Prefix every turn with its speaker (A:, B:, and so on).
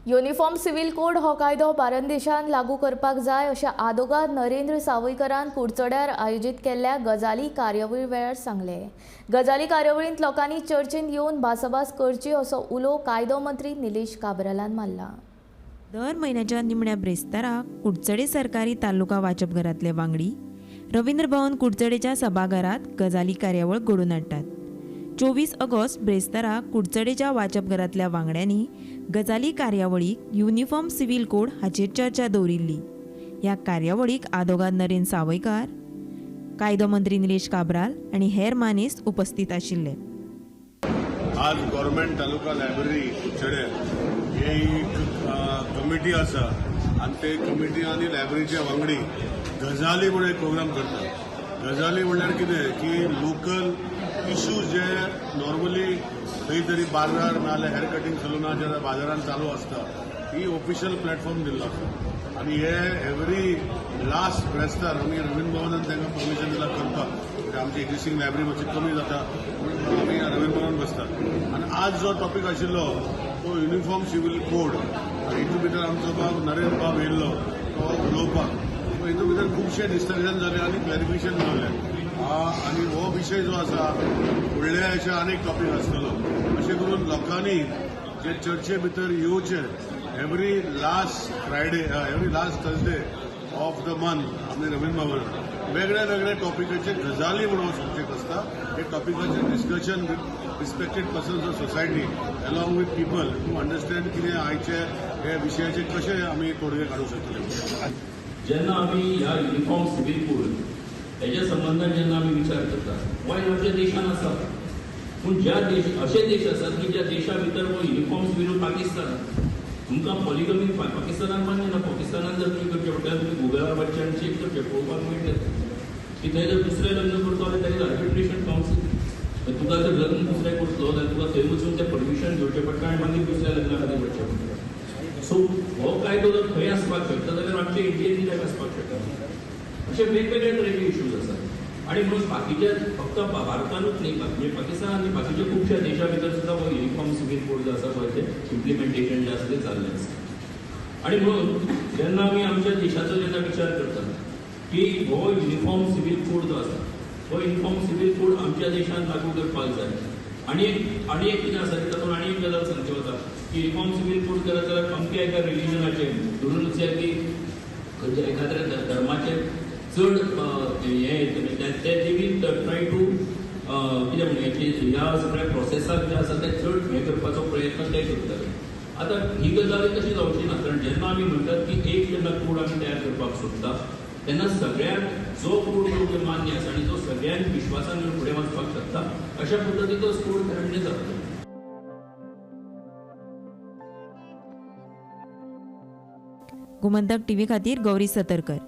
A: Uniform civil code हो कायदो भारत देशांत लागू करपाक जाय अशें आदोगाद नरेंद्र सावयकरान कुडचड्यार आयोजीत केल्ल्या गजाली कार्यावळी वेळार सांगलें. गजाली कार्यावळींत लोकांनी चर्चेंत येवन भासाभास करची असो उलो कायदो मंत्री निलेश काब्रालान मारला.
B: दर म्हयन्याच्या निमण्या ब्रेस्ताराक कुडचडे सरकारी तालुका वाचपघरांतले वांगडी रवींद्र भवन कुडचडेच्या सभाघरांत गजाली कार्यावळ घडोवन हाडटात. 24 ऑगस्ट ब्रेस्ताराक कुडचडेच्या वाचपघरांतल्या वांगड्यांनी गजाली कार्यावळीक युनिफॉर्म सिव्हिल कोड हाचेर चर्चा दवरिल्ली. ह्या कार्यावळीक आदोगाद नरेंद्र सावयकार, कायदो मंत्री निलेश काब्राल आनी हेर मानेस्त उपस्थित आशिल्ले.
C: आज गव्हर्मेंट तालुका लायब्ररी कुडचडे हे एक कमिटी आसा आनी ते कमिटी आनी लायब्ररीचे वांगडी गजाली म्हणून एक प्रोग्राम करतात. गजाली म्हणल्यार कितें की लोकल इश्यूज जे नॉर्मली खंय तरी बाजार नाजाल्यार हेअर कटिंग सलुनाच्या बाजारान चालू आसता, ही ऑफिशियल प्लॅटफॉर्म दिल्लो आसा. आनी हे एवरी लास्ट ब्रेस्तार आमी रवींद्र भवनान तांकां परमिशन दिलां करपाक, म्हणजे आमची एग्जिस्टींग लायब्ररी मातशी कमी जाता म्हणून आमी रवींद्र भवनान बसतात. आनी आज जो टॉपीक आशिल्लो तो युनिफॉर्म सिव्हिल कोड, आनी हितून भितर आमचो बाब नरेंद्र बाब येयल्लो तो उलोवपाक. सो हितून भितर खुबशे डिस्कशन जाले आनी क्लॅरिफिकेशन गावलें. आनी हो विशय जो आसा फुडले अशे आनीक टॉपीक आसतलो. अशें करून लोकांनी जे चर्चे भितर येवचे. Every last Friday, every last Thursday of the month आमी रवींद्र भवनात वेगळ्या वेगळ्या टॉपिकाचेर गजाली म्हणून सब्जेक्ट आसता, हे टॉपिकाचेर discussion with respected persons of society along with people to understand कितें आयचे हे विशयाचे कशे आमी तोडगे काडूंक शकतले.
D: जेन्ना आमी ह्या युनिफॉर्म सिव्हिल कोड हेच्या संबंदान जेन्ना आमी विचार करता, गोंय आमच्या देशान आसा, पूण ज्या देश अशे देश आसात की ज्या देशा भितर हो युनिफॉर्म सिव्हिल पाकिस्तान, तुमकां पॉलिगमी पाकिस्तानान मान्य ना. पाकिस्तानान जर तुमी करचें पडटा, तुमी गुगलार वचचें आनी चॅक करचें, पळोवपाक मेळटलें की थंय जर दुसरें लग्न करतो जाल्यार ताका आर्बिट्रेशन कावन्सील. तुका जर लग्न दुसरें करतलो जाल्यार तुका थंय वचून तें परमिशन घेवचें पडटा आनी मागीर दुसऱ्या लग्ना खातीर वचचें पडटा. सो हो कायदो जर खंय आसपाक शकता जाल्यार आमच्या इंडियेन कित्याक आसपाक शकना? अशे वेगवेगळे तरेचे इश्यूज आसात. आनी म्हणून बाकीच्या फक्त भारतानूच न्ही, म्हणजे पाकिस्तान आनी बाकीच्या खुबश्या देशां भितर सुद्दां हो युनिफॉर्म सिव्हिल कोड जो आसा पळय तें इम्प्लिमेंटेशन जें आसा तें चाललें आसा. आनी म्हणून जेन्ना आमी आमच्या देशाचो जेन्ना विचार करतात की हो युनिफॉर्म सिव्हिल कोड जो आसा, हो युनिफॉर्म सिव्हिल कोड आमच्या देशांत लागू करपाक जाय. आनी एक कितें आसा की तातूंत आनी एक गजाल सांगची वता की युनिफॉर्म सिव्हिल कोड करत जाल्यार अमक्या एका रिलिजनाचे धरून वचया की खंयच्या एखाद्या धर्माचे चड हें ते they will try to कितें म्हणया की ह्या सगळ्या प्रोसेसाक जें आसा तें चड हें करपाचो प्रयत्न ते करतले. आतां ही गजाल तशी जावची ना, कारण जेन्ना आमी म्हणटात की एक जेन्ना कोड आमी तयार करपाक सोदता तेन्ना सगळ्यांक जो कोड योग्य मान्य आसा आनी जो सगळ्यांक विश्वासान घेवन फुडें वचपाक शकता अशा पद्दतीचोच कोड खरें म्हणजे जातलो.
B: गोमंतक टीव्ही खातीर गौरी सतरकर.